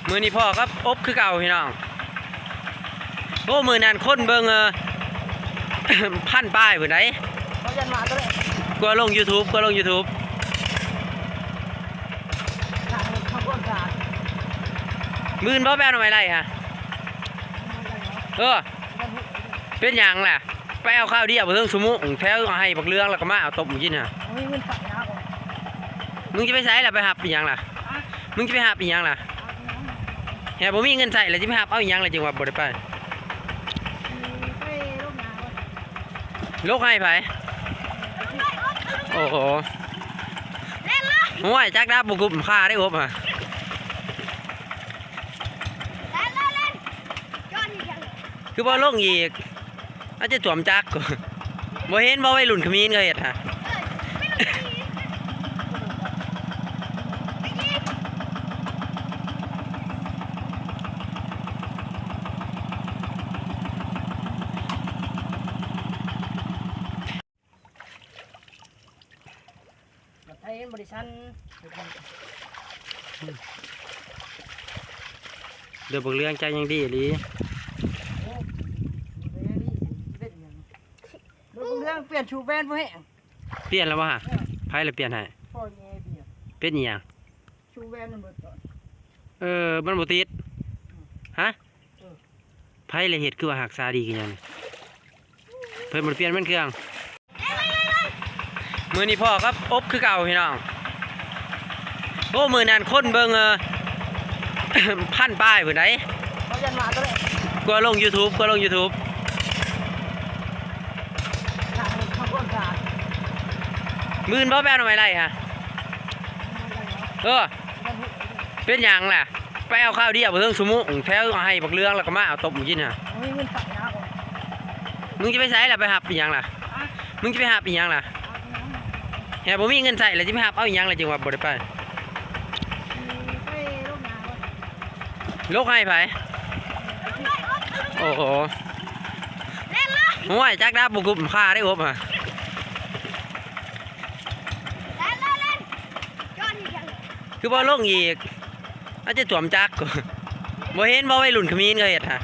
ມື້ນີ້ພໍ້ກັບອົບຄືເກົ່າພີ່ນ້ອງ. ໂອ້ ມື້ນັ້ນຄົນເບິ່ງ ເອີ ພັນປາຍພຸ້ນໃດ໋. ເຂົາຢ້ານວ່າຕົວເລກ ກວ່າລົງ YouTube ກວ່າລົງ YouTube. ມື້ອື່ນບໍ່ໄປເອົາໜໍ່ໄມ້ໄລ່ຫະ? ເອີ ເປັນຫຍັງລະ? ໄປເອົາຄາວດຽວບໍ່ເຖິງຊົ່ວໂມງ ແຖວໃຫ້ບັກເຫຼືອງ ແລ້ວກໍມາເອົາຕົ້ມກິນຫະ. ບໍ່ມີເງິນໃຊ້ນະ. ມຶງຈະໄປໃສລະ? ໄປຮັບອີ່ຫຍັງລະ? ຮະ? ມຶງຈະໄປຮັບອີ່ຫຍັງລະ? ແຮະ ບໍ່ມີເງິນໃຊ້ລະ ຈະໄປຮັບເອົາອີ່ຫຍັງລະ ຈຶ່ງວ່າບໍ່ໄດ້ໄປ? ໄປລົກນາ. ລົກໃຫ້ໃຜ? ໂອ້ໂຫ ໂອ້ຍ ຈັກດັບບໍ່ກຸ້ມຄ່າໄດ້ອົບຫະ. ຄືບໍ່ລົງອີກ? ອາດຈະຖ້ວມຈັກ. ບໍ່ເຫັນບໍ່ໄວລຸ້ນຂະມິນເຂົາເຮັດຫະ? ແບບໄທມັນບໍ່ໄດ້ສັ່ນ. ເດີ ບັກເຫຼືອງໃຈຍັງດີອີ່ຫຼີ. ໂອ້ ບັກເຫຼືອງນີ້ເປັນຫຍັງ? ບັກເຫຼືອງປ່ຽນຊູແວ່ນບໍ່ແຮງ. ປ່ຽນແລ້ວບໍ່ຫະ? ເອີ ໃຜລະປ່ຽນໃຫ້? ພໍ່ແມ່ປ່ຽນ. ເປັນອີ່ຫຍັງ? ຊູແວ່ນມັນເບິດກ່ອນ. ເອີ ມັນບໍ່ຕິດ. ຮະ? ເອີ ໃຜລະເຮັດຄືວ່າຮັກສາດີຄືຫຍັງນີ້? ເພິ່ນບໍ່ໄດ້ປ່ຽນແມ່ນເຄື່ອງ. ມື້ນີ້ພໍ້ກັບອົບຄືເກົ່າພີ່ນ້ອງ. ໂອ້ ມື້ນັ້ນຄົນເບິ່ງ ເອີ ພັນປາຍພຸ້ນໃດ໋. ເຂົາຢ້ານວ່າຕົວເລກ ກວ່າລົງ YouTube ກວ່າລົງ YouTube. ມື້ອື່ນບໍ່ໄປເອົາໜໍ່ໄມ້ໄລ່ຫະ? ເອີ ເປັນຫຍັງລະ? ໄປເອົາຄາວດຽວບໍ່ເຖິງຊົ່ວໂມງ ແຖວໃຫ້ບັກເຫຼືອງ ແລ້ວກໍມາເອົາຕົ້ມກິນຫະ. ບໍ່ມີເງິນໃຊ້ນະ. ມຶງຈະໄປໃສລະ? ໄປຮັບອີ່ຫຍັງລະ? ຮະ? ມຶງຈະໄປຮັບອີ່ຫຍັງລະ? ແຮະ ບໍ່ມີເງິນໃຊ້ລະ ຈະໄປຮັບເອົາອີ່ຫຍັງລະ ຈຶ່ງວ່າບໍ່ໄດ້ໄປ? ໄປລົກນາ. ລົກໃຫ້ໃຜ? ໂອ້ໂຫ ໂອ້ຍ ຈັກດັບບໍ່ກຸ້ມຄ່າໄດ້ອົບຫະ. ຄືບໍ່ລົງອີກ? ອາດຈະຖ້ວມຈັກ. ບໍ່ເຫັນບໍ່ໄວລຸ້ນຂະມິນເຂົາເຮັດຫະ?